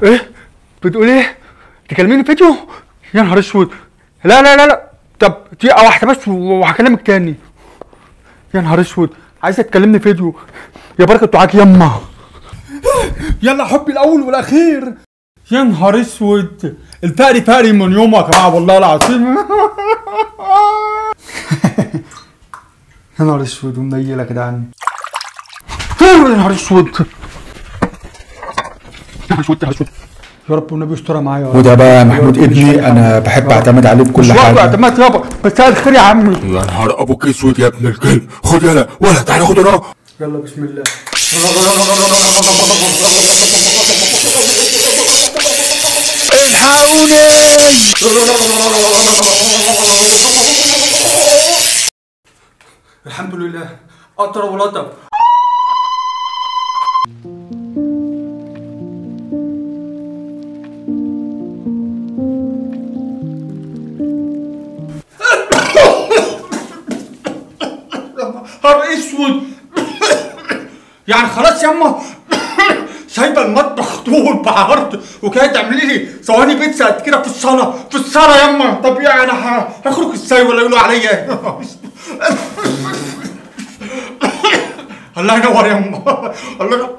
ايه بتقول ايه؟ تكلميني فيديو؟ يا نهار اسود. لا لا لا لا، طب دقيقة واحدة بس وهكلمك تاني. يا نهار اسود، عايزة تكلمني فيديو. يا بركة دعاك يما. يلا حبي الأول والأخير. يا نهار اسود، الفقري فقري من يومه يا جماعة والله العظيم. يا نهار اسود ومنيلة يا جدعان. يا نهار اسود، يا نهار اسود، يا نهار اسود. يا رب والنبي استرها معايا. وده بقى محمود ابني، انا بحب اعتمد عليه في كل حاجة. مش اعتماد يابا، مساء الخير يا عمي. يا نهار ابوك اسود يا ابن الكلب، خد يلا ولا تعالى خد انا. يلا بسم الله. الحقوني. الحمد لله قطر ولطف. نهار اسود. يعني خلاص يما سايبه المطبخ طول بعرض وكانت تعملي لي صواني بيتزا قد كده في الصاله، في الصاله يما. طب يعني انا هخرج ازاي ولا يقولوا عليا؟ الله ينور يما، الله ينور.